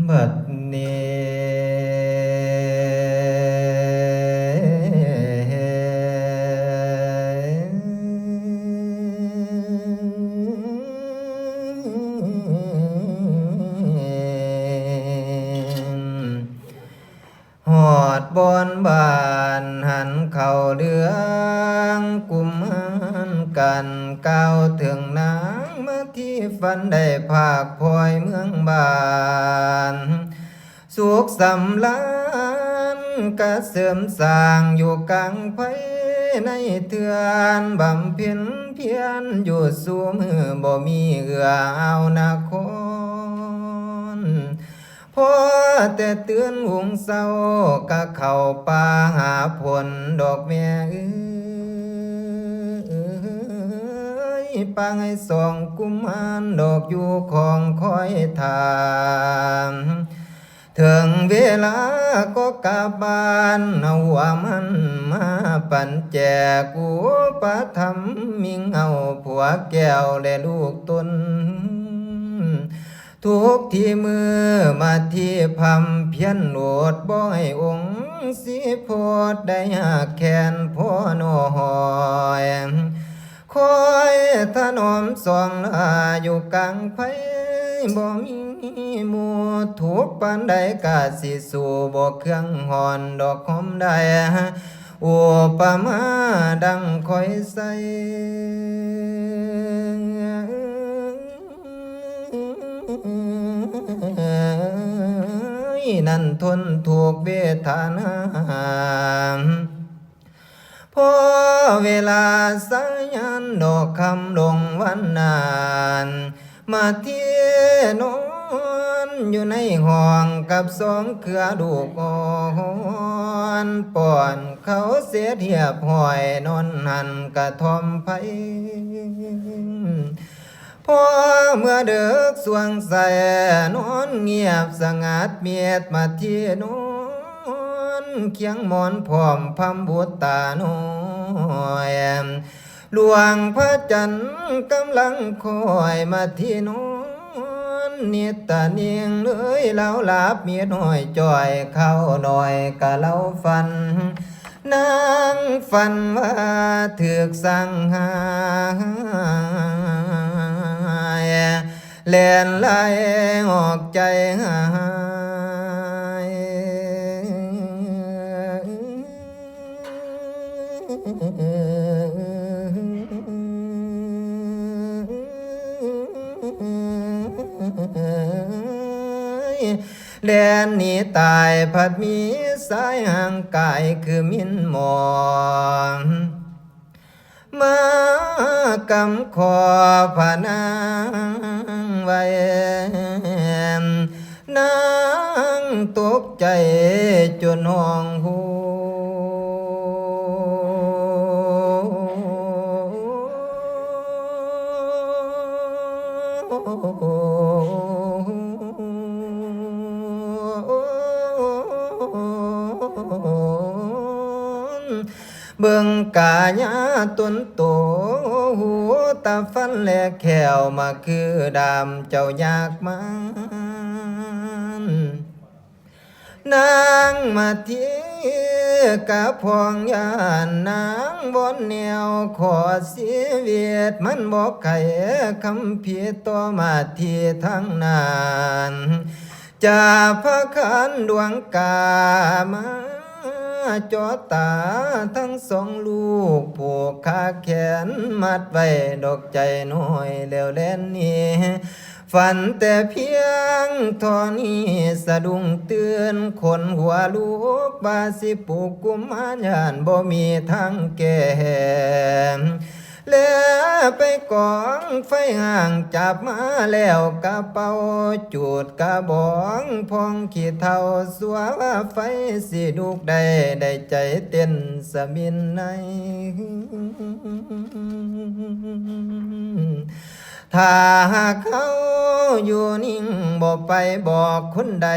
ບັດນີ້ ຮອດບ່ອນບ້ານຫັນເຂົາເລື່ອງ ກຸມມານກັນກ່າວເຖິງນາງມາທີ່ ຝັນໄດ້ພາກພອຍເມືອງບ້ານ ສຸກສຳລານກະເສີມສ້າງຢູ່ກາງໄພໃນເຮືອນ ບຳເພັນພຽນຢູ່ສູ່ມື້ ບໍ່ມີເອື້ອອາວນະຄອນ ພໍແຕ່ຕື່ນຫຸງເຊົ້າກະເຂົ້າປ່າຫາຜົນດອກແມ່ເອີຍ ປາງໃຫ້ສອງກຸມມານດອກຢູ່ຄອງຄອຍຖ້າ ເຖິງເວລາກໍກັບບ້ານ ເອົາຫົວມັນມາປັນແຈກ ອຸປະຖຳມິງເອົາຜົວແກ້ວ ແລະລູກຕົນ ທຸກທີ່ມື້ມາທີ່ພຳພຽນໂອດ ບໍ່ໃຫ້ອົງສີໂພດໄດ້ຫາກແຄ້ນພໍນ້ອຍ ຄອຍຖະໜອມສອງລາຢູ່ກາງໄພ ບໍ່ມີໝູ່ ທຸກປານໃດກະຊິສູ້ ບໍ່ເຄື່ອງຮ້ອນດອກຫອມໄດ້ ອຸປະມາດັ່ງຂ້ອຍໃສ່ ນັ້ນທົນທຸກເວທະນາ ພໍເວລາສາຍຍານດອກຄ່ຳລົງວັນນັ້ນ ມາເທນອນຢູ່ໃນຫ້ອງກັບສອງເຄືອລູກອ່ອນ ປ້ອນເຂົ້າເສັດຮຽບຮ້ອຍ ນອນຫັ້ນກະທ່ອມໄພ ພໍເມື່ອເດິກຊ່ວງໃສ ນອນງຽບສະຫງັດມິດ ມາເທນອນຄຽງໝອນພ້ອມພຳບຸດຕານ້ອຍ ຫຼວງພະຈັນກຳລັງຄອຍ ມາເທນອນນິດຕະນິງເລີຍ ລາວຫຼັບມິດຫ້ອຍຈ່ອຍ ຄາວນ້ອຍກະລາວຝັນ ນາງຝັນວ່າຖືກສັງຫາຍ ແລ່ນໄລ່ອອກໃຈຫາຍ ແລ່ນໜີຕາຍ ພັດມີສາຍຮ່າງກາຍຄືມິນໝອງ ມາກຳຂໍພະນາງໄວ້ ນາງຕົກໃຈຈົນຮ້ອງໂຮ ເບິ່ງກາຍາຕົນໂຕ ຫູຕາຟັນແລະແຂ້ວ ມາຄືດາມເຈົ້າຍາກມານ ນາງມາທີກະພ້ອງຢ້ານ ນາງວອນແນວຂໍຊີວິດ ມັນບໍ່ໄຂຄຳຜິດຕໍ່ມາທີທາງນັ້ນ ຈາພະຄານດວງກາມາເຈາະຕາທັງສອງລູກ ຜູກຄາແຂນມັດໄວ້ດອກໃຈນ້ອຍ ແລ້ວແລ່ນໜີ ຝັນແຕ່ພຽງທໍ່ນີ້ ສະດຸ້ງຕື່ນ ຂົນຫົວລຸກວ່າຊິປຸກກຸມມານ ຢ້ານບໍ່ມີທາງແກ້ ແລໄປກອງໄຟຫ້າງຈັບມາແລ້ວກະເປົ່າ ຈູດກະບອງພອງຂີ້ເຖົ້າ ຊົ່ວວ່າໄຟຊິລຸກໄດ້ ໄດ້ໃຈເຕັ້ນສະມິນໄນ ຖ້າຫາກເຮົາຢູ່ນິ່ງ ບໍ່ໄປບອກຄົນໃດ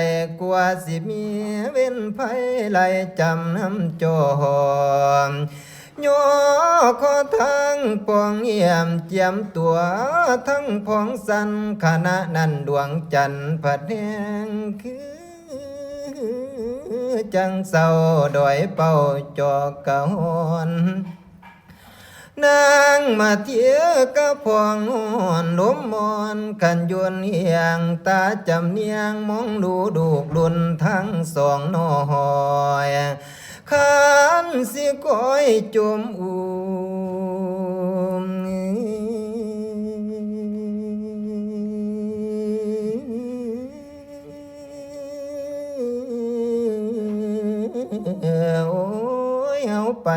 ກວ່າຊິມີເວນໄພໄລ່ຈຳນຳຈອງ ຍໍຂໍທັງປອງຢ້ຽມຈຽມຕົວ ທັງພອງສັນຂະນະນັ້ນ ດວງຈັນພັດແຮງຄືຈັ່ງເຊົ້າ ດອຍເປົ້າຈອກກະຮອນ ນາງມາເທຍກະພອງຮ້ອນ ລົມມ່ອນຂັນຍົນຮຽງ ຕາຈຳນຽງມອງດູລູກລຸນທັງສອງນ້ອຍ ຄັນຊິກອຍຈົມອຸ້ມ. ໂອ້ຍ ເຮົາໄປ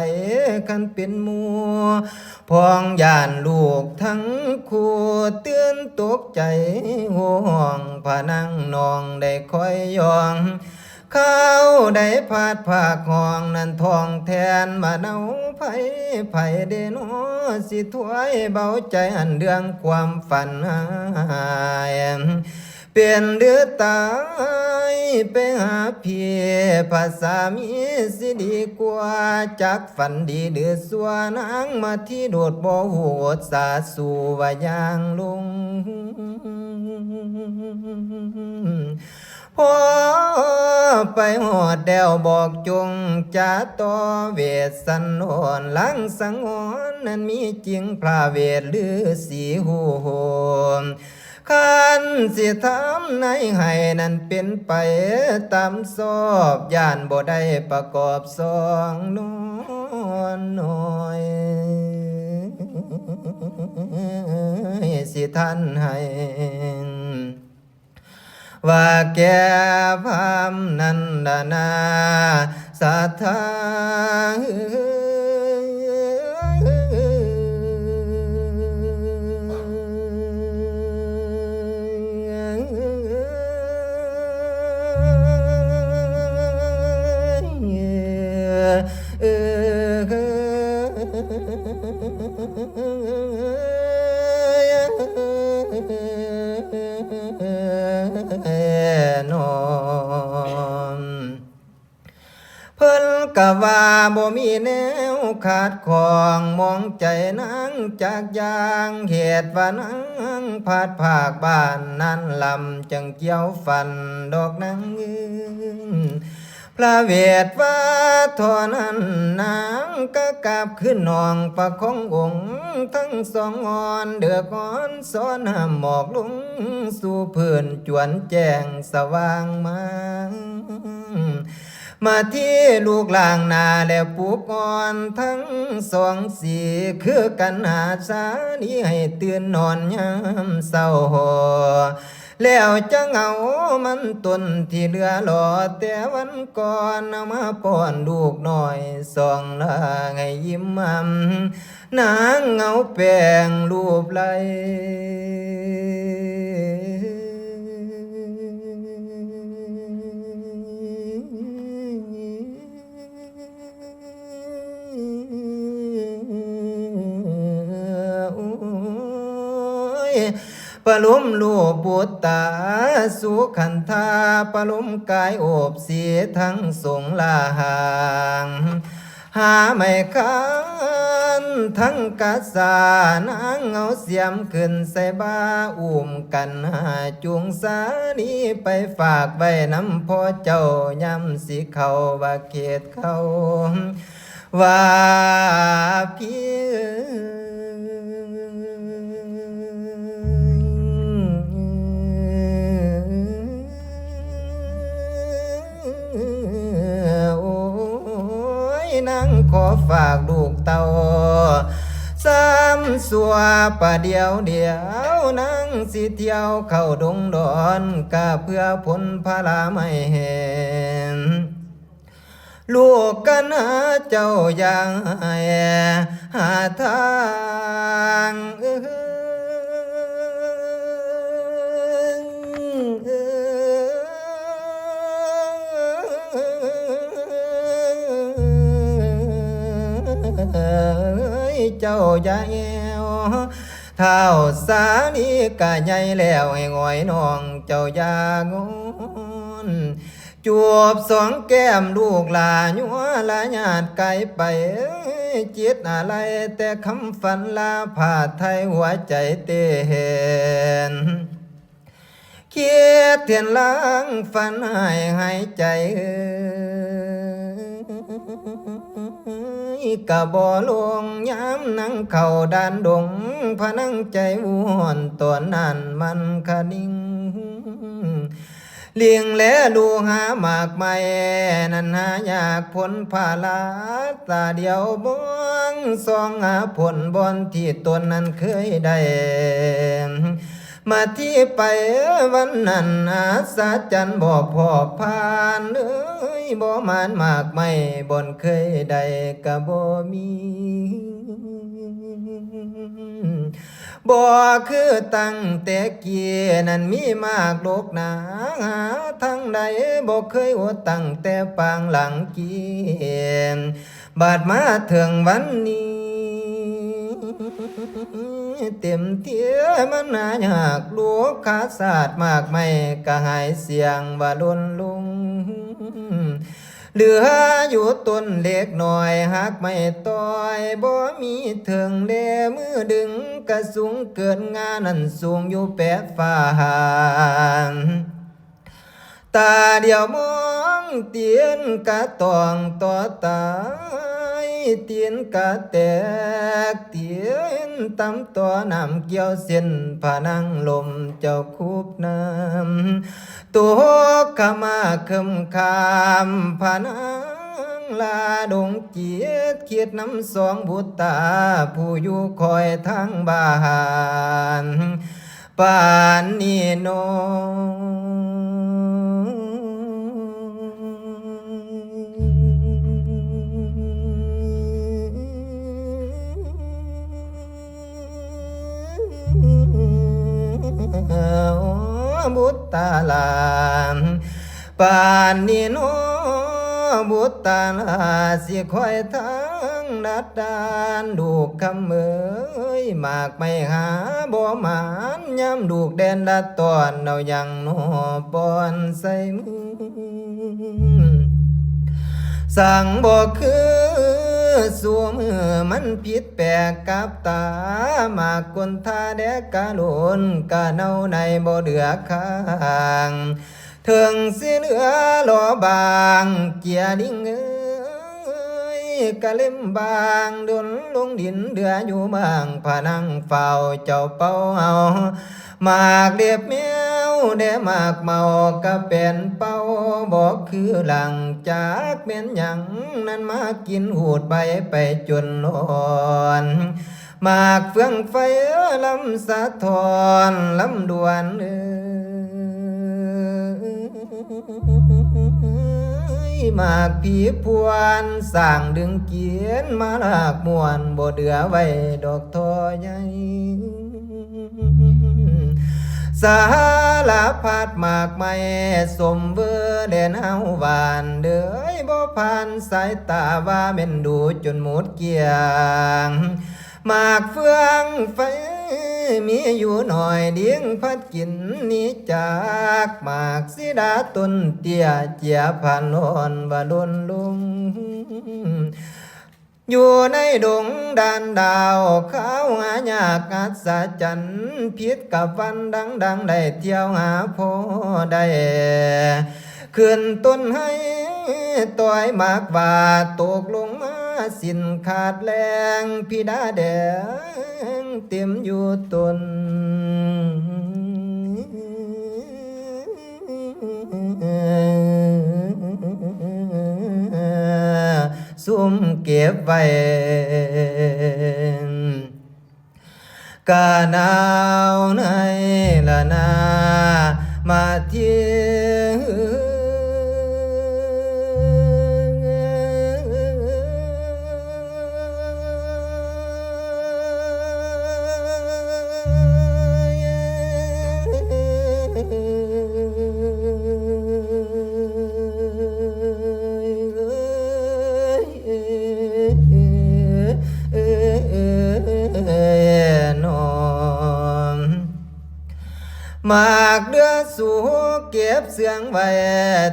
ຄັນເປັນໝູ່ ພ້ອງຢ້ານລູກທັງຄູ່ ຕື່ນຕົກໃຈໂຫ່ຮ້ອງ ພະນັງນ້ອງໄດ້ຄອຍຍ້ອງ ຄາວໃດພາດພາກຫ້ອງນັ້ນ ທ້ອງແທນມາເນົາໄຜ ໃຜເດນໍ ຊິຖວຍເບົາໃຈ ອັນເລື່ອງຄວາມຝັນຮ້າຍ ເປັນຫຼືຕາຍໄປຫາພີ່ ພະສາມີຊິດີກວ່າ ຈັກຝັນດີຫຼືຊົ່ວ ນາງມາທີໂດດບໍ່ຮູ້ອົດສາ ສູ້ວ່າຍ່າງລົງ ພໍໄປຮອດແລ້ວບອກຈົ່ງຈາຕໍ່ ເວດສັນອນ ລາງສັງຫອນນັ້ນມີຈິງ ພະເວດລືສີຮູ້ໂຮມ ຄັນຊິທຳນາຍໃຫ້ນັ້ນເປັນໄປຕາມຊອບ ຢ້ານບໍ່ໄດ້ປະກອບສອງນອນນ້ອຍ ຊິທັນໃຫ້ ວ່າແກ່ພາມນັ້ນດານາສັດທາເອີຍ ເອີຍ ເອີຍ ເອີຍ ເອີຍ ເອີຍ ນ້ອງ ເພິ່ນກະວ່າບໍ່ມີແນວຂັດຂ້ອງ ມອງໃຈນາງຈັກຢ່າງ ເຫດວ່ານາງພັດພາກບ້ານນັ້ນລຳ ຈັ່ງກ່ຽວຝັນດອກນາງເອີຍ ພະເວດວ່າເທົ່ານັ້ນ ນາງກະກັບຄືນນ້ອງ ປະຄອງອົງທັງສອງອ່ອນ ເດືອກອ່ອນສອນຫ້າມໝອກລົງສູ່ພື້ນ ຈວນແຈ້ງສະຫວ່າງມາ ມາທີລູກລ້າງໜ້າແລ້ວປຸກອ່ອນທັງສອງສີ ຄືກັນຫາສາລີໃຫ້ຕື່ນນອນຍາມເຊົ້າ ແລ້ວຈັ່ງເອົາມັນຕົ້ນທີ່ເຫຼືອຫຼໍ່ແຕ່ວັນກ່ອນ ເອົາມາປ້ອນລູກນ້ອຍສອງລາໃຫ້ຍິ້ມອຳ ນາງເງົາແປ້ງຮູບໄລ້ ໂອ້ຍ ປະລົມໂລກຸດຕາສຸຂັນທາ ປະລົມກາຍໂອບສີທັງສົງລາຫາງ ຫາໄມ້ຄານທັງກະສາ ນາງເອົາສຽມຂຶ້ນໃສ່ບ່າ ອຸ້ມກັນຫາຈູງສາລີ ໄປຝາກໄວ້ນຳພໍ່ເຈົ້າ ຍາມຊິເຂົ້າວ່າເຂດເຂົາ ວ່າພີ່ເອີຍ ໂອ້ຍ ນາງຂໍຝາກລູກເຕົ້າ ສາມຊົ່ວປະດຽວດຽວ ນາງຊິທ່ຽວເຂົ້າດົງດອນ ກະເພື່ອຜົນພະລາໄມ້ແຫ້ງ ລູກກັນຫາເຈົ້າຢ່າໃຫ້ຫາທາງ ເອີຍ ເຈົ້າຢ່າແອວ ທ້າວສາລີກະໃຫຍ່ແລ້ວ ໃຫ້ຫງອຍນ້ອງເຈົ້າຢ່າງອນ ຈູບສອງແກ້ມລູກຫຼ້າ ຍົວລະຍາດໄກໄປ ຈິດອາໄລແຕ່ຄຳຝັນລາ ພາດໄທຫົວໃຈເຕ້ນ ຄິດເຖິງລາງຝັນຮ້າຍຫາຍໃຈ ກະບໍ່ລົງຍາມນັ່ງເຂົ້າດ່ານດົງ ພະນັງໃຈວອນຕອນນັ້ນມັນຄະນິງ ລິງແລລູຫາໝາກໄມ້ ນັ້ນຫາຍາກພົ້ນພາລາ ຕາດຽວມອງສ່ອງຫາພົ້ນບ່ອນທີ່ຕົນນັ້ນເຄີຍໄດ້ ມາທີ່ໄປວັນນັ້ນ ອັດສະຈັນບໍ່ພໍຜ່ານເອີຍ ບໍ່ມານໝາກໄມ້ບ່ອນເຄີຍໄດ້ກະບໍ່ມີ ບໍ່ຄືຕັ້ງແຕ່ກີ້ນັ້ນມີໝາກດົກໜາ ຫາທາງໃດບໍ່ເຄີຍອົດ ຕັ້ງແຕ່ປາງຫຼັງກີ້ ບາດມາເຖິງວັນນີ້ ເຕັມທີ່ມັນຫາຍາກ ລູກຄ້າສາດໝາກໄມ້ກະຫາຍສ່ຽງວ່າຫຼົ່ນລົງ ເຫຼືອຢູ່ຕົ້ນເລັກນ້ອຍ ຫາກໄມ້ຕ່ອຍບໍ່ມີເຖິງ ແລມືດຶງກະສູງເກີນງາ ນັ້ນສູງຢູ່ແປະຟ້າ ຕາດຽວມອງຕີນກະຕ້ອງຕໍ່ຕາຍ ຕີນກະແຕກ ຕີນຕຳຕໍ່ນ້ຳກ່ຽວເສັ້ນ ພະນັງລົມເຈົ້າຄຸບນ້ຳ ຕົກຂະມາເຄິ່ມຄາມ ພະນາງລາດົງຈິດ ຄິດນຳສອງບຸດຕາ ຜູ້ຢູ່ຄອຍທາງບ້ານ ປານນີ້ໜໍ ບຸດຕາຫຼ້າ ປານນີ້ໜໍ ບຸດຕາຫຼ້າ ຊິຄອຍທາງດັດດານ ລູກຄຳເອີຍ ໝາກໄມ້ຫາບໍ່ໝານ ຍາມລູກແດນລັດຕອນ ເອົາຫຍັງໜໍປ່ອນໃສ່ມື ສັງບໍ່ຄືສູ່ມື້ ມັນຜິດແປກກັບຕາ ໝາກກົນທາແດກກະໂລນ ກະເນົ່າໃນບໍ່ເຫຼືອຄ້າງ ເຖິງຊິເຫຼືອຫຼໍ່ບາງ ເຈຍລິງເອີຍ ກະເລັມບາງດົນລົງດິນ ເຫຼືອຢູ່ບາງ ພະນັງເຝົ້າເຈົ້າເປົ່າເອົາ ໝາກເລັບແມວແດ່ໝາກເມົາ ກະແປນເປົ່າ ບໍ່ຄືຫຼັງ ຈັກແມ່ນຫຍັງນັ້ນ ມາກິນຫູດໃບໄປຈົນຫຼອນ ໝາກເຟືອງໄຟລຳສະທ້ອນ ລຳດວນເອີຍ ໝາກຜີພວນ ສ້າງດຶງກິນ ມາລາກມ່ວນ ບໍ່ເຫຼືອໄວ້ດອກທໍ່ໃຫຍ່ ສາລະພັດໝາກໄມ້ ສົມເວີແລນາວຫວານເດີຍ ບໍ່ຜ່ານສາຍຕາ ວ່າແມ່ນດູຈົນໝົດກ້ຽງ ໝາກເຟືອງໄຟມີຢູ່ໜ້ອຍ ດິງພັດກິນໜີຈາກ ໝາກສີດາຕົ້ນເຕ້ຍ ເຈຍຜ່ານລ້ອນວ່າຫຼົ່ນລົງ ຢູ່ໃນດົງດານດາວ ຄາວຫາຍາກອັດສະຈັນ ຜິດກັບວັນດັງໆ ໄດ້ທ່ຽວຫາພໍໄດ້ ຂຶ້ນຕົ້ນໄຮຕອຍໝາກຫວ້າ ຕົກລົງມາສິ້ນຂາດແລງ ພິດາແດງເຕັມຢູ່ຕົ້ນ ຊຸມເກັບໄວ້ ກະໜາວໃນລະນາ ມາທີ ໝາກເດືອສູເກັບເຊື່ອງໄວ້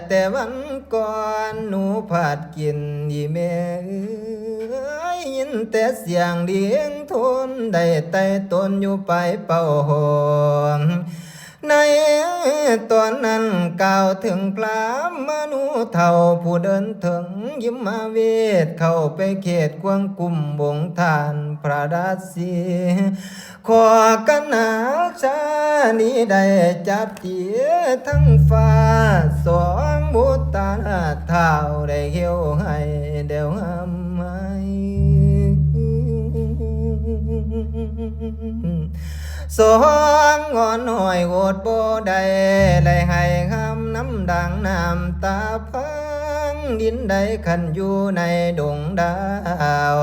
ແຕ່ວັນກ່ອນ ໜູຜັດກິນອີ່ແມ່ເອີຍ ຍິນແຕ່ສຽງລິງໂທນ ໄດ້ໄຕ່ຕົນຢູ່ປາຍເປົ້າຫ້ອງ. ໃນຕອນນັ້ນກ່າວເຖິງພຣາມມະນູເຖົ້າ ຜູ້ເດີນເຖິງຍິມມະເວດ ເຂົ້າໄປເຂດຄວາມກຸ້ມວົງທ່ານພຣະດາຊີ ຂໍກັນຫາຊານີໄດ້ຈັບຕີທັງຟ້າ ສອງບຸດຕາທ້າວໄດ້ເຫວໄຫ້ແລ້ວຫ້າມໄຫ້ ສອງງອນຫ້ອຍໂຫດບໍ່ໄດ້ ໄດ້ໄຫ້ຫ້າມນ້ຳດັງນ້ຳຕາພັງ ດິນໃດຄັນຢູ່ໃນດົງດາວ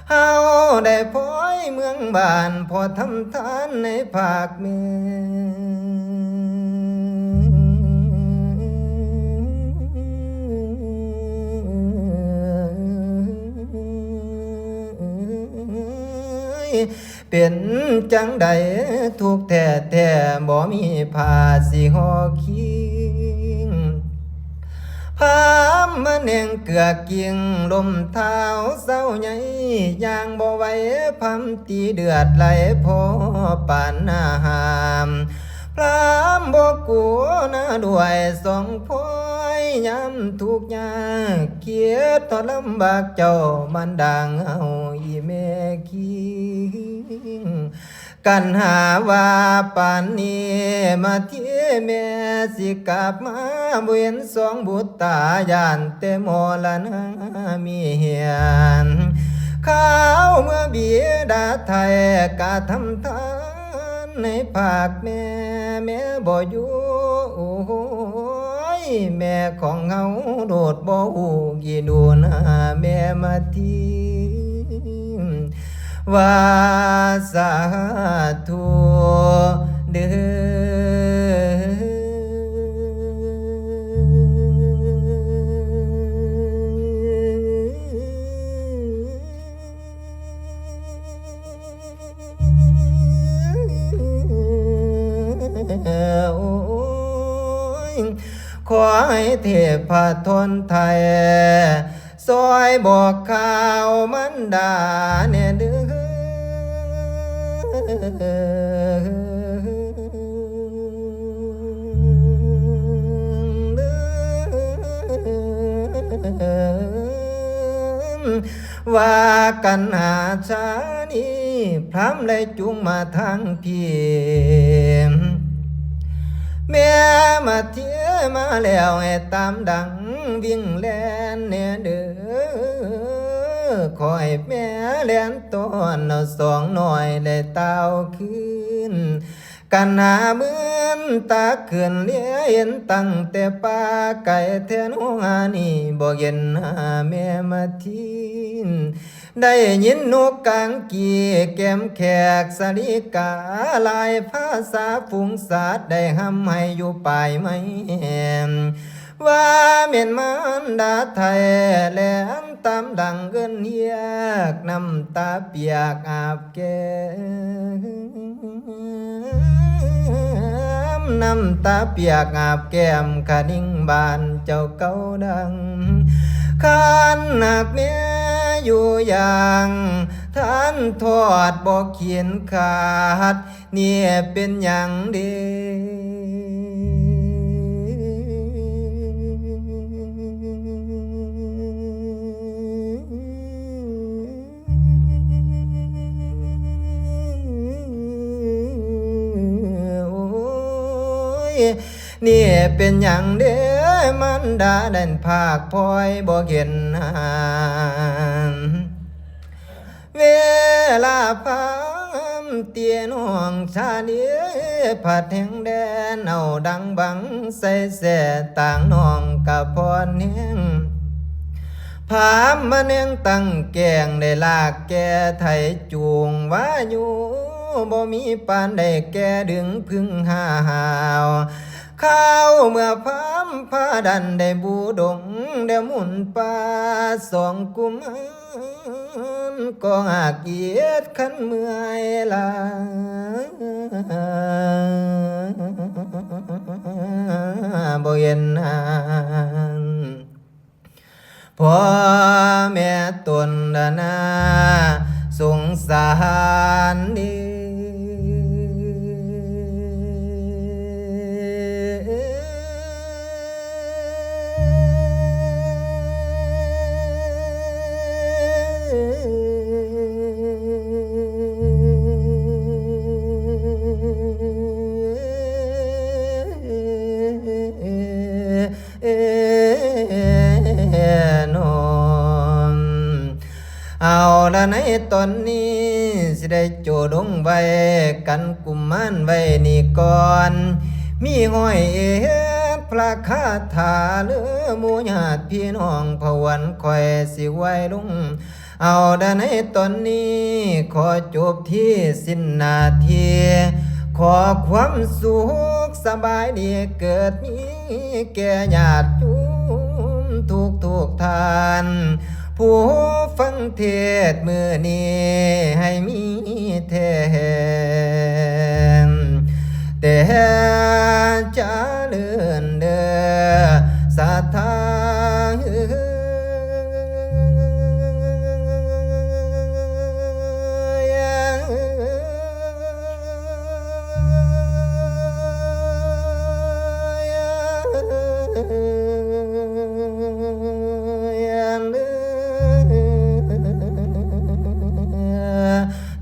ເຮົາໄດ້ພອຍເມືອງບ້ານ ພໍທຳທານໃນພາກແມ່ ເປັນຈັ່ງໃດທຸກແທ້ໆ ບໍ່ມີຜ້າຊິຫໍ່ຄີງ ພາມມະແນງເກືອກິ້ງ ລົ້ມເທົ້າເຊົາໃຫຍ່ ຍ່າງບໍ່ໄຫວ ພາມຕີເລືອດໄຫຼພໍປານນ້ຳ ພາມບໍ່ກູນາດ້ວຍສອງພອຍ ຍາມທຸກຍາກ ຄຽດທໍລຳບາກເຈົ້າ ມານດາເຮົາອີ່ແມ່ຄີງ ກັນຫາວ່າປານນີ້ ມາທີແມ່ຊິກັບມາ ບໍ່ເຫັນສອງບຸດຕາ ຢ້ານແຕ່ມໍລະນາມີເຫຍນ ຄາວເມື່ອບິດາໄທກະທຳທານ ໃນພາກແມ່ ແມ່ບໍ່ຢູ່ ໂອ້ຍ ແມ່ຂອງເຮົາໂດດບໍ່ຮູ້ ກີ່ດູນາແມ່ມາທີ ວ່າສາທຸເດີ. ໂອ້ຍ ຂໍໃຫ້ເທບພະທອນໄທ ຊ່ອຍບອກຂ່າວມັນດາແດ່ເດີ ວ່າກັນຫາຊານີ ພຣາມໄດ້ຈູງມາທາງພີ້ ແມ່ມາເທມາແລ້ວ ໃຫ້ຕາມດັງ ວິ່ງແລ່ນແດ່ເດີ ຂໍໃຫ້ແມ່ແລ່ນຕ້ອນ ເອົາສອງນ້ອຍໄດ້ຕ່າວຄືນ ກັນຫາມື່ນຕາຂຶ້ນ ເລເຫັນຕັ້ງແຕ່ປ່າໄກ ແທນຫົວນີ້ ບໍ່ເຫັນໜ້າແມ່ມາທີນ ໄດ້ຍິນນົກກາງກີ້ແກມແຂກສາລິກາ ລາຍພາສາຝູງສັດ ໄດ້ຮ່ຳໄຫ້ຢູ່ປາຍໄມ້ ວ່າແມ່ນມານດາໄທ ແລ່ນຕາມຫຼັງເອີ້ນຮຽກ ນ້ຳຕາປຽກອາບແກ້ມ ນ້ຳຕາປຽກອາບແກ້ມ ຂະນິງບ້ານເຈົ້າເກົ່າດັງ ຄັນຫາກແມ່ຢູ່ຢ່າງ ທ່ານທອດບໍ່ຂີນຂາດ ນີ້ເປັນຫຍັງເດ? ໂອ້ຍ ນີ້ເປັນຫຍັງເດ? ມັນດາແດນພາກພອຍບໍ່ເຫັນໜ້າ ເວລາພາມເຕຍນ້ອງຊາລີ ພັດແຮງແດນເອົາດັງບັງໃສ່ແສ້ ຕ່າງນ້ອງກະພອນແຮງ ພາມມະແນງຕັ້ງແກ້ງ ໄດ້ລາກແກ່ໄຖຈູງວາຍຸ ບໍ່ມີປານໄດ້ແກ່ດຶງພຶງຫາຫາວ ຄາວເມື່ອພາມພາດັນ ໄດ້ບູດົງ ໄດ້ໝຸນປ່າສອງກຸມ ກໍຫາກເກຍດຄັນເມື່ອຍຫຼາຍ ບໍ່ເຫັນໜ້າ ພໍ່ແມ່ຕົນລະນາສົງສານເດ. ເອີ ເນາະ ເອົາລະ ໃນຕອນນີ້ ຊິໄດ້ໂຈດົງໄວ້ກັນກຸມມານໄວ້ນີ້ກ່ອນ ມີຮ້ອຍເອັດພະຄາຖາເລີ ໝູ່ຍາດພີ່ນ້ອງ ພະວັນຂ້ອຍຊິໄຫວ້ລົງ ເອົາດາໃນຕອນນີ້ ຂໍຈົບທີ່ສິ້ນໜ້າທີ່ ຂໍຄວາມສຸກສະບາຍດີເກີດມີແກ່ຍາດໂຍມທຸກໆທ່ານ ຜູ້ຟັງເທດມື້ນີ້ໃຫ້ມີແທ້ແຕ່ຈະເລີນເດີສັດທາ.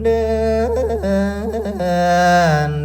ເດີ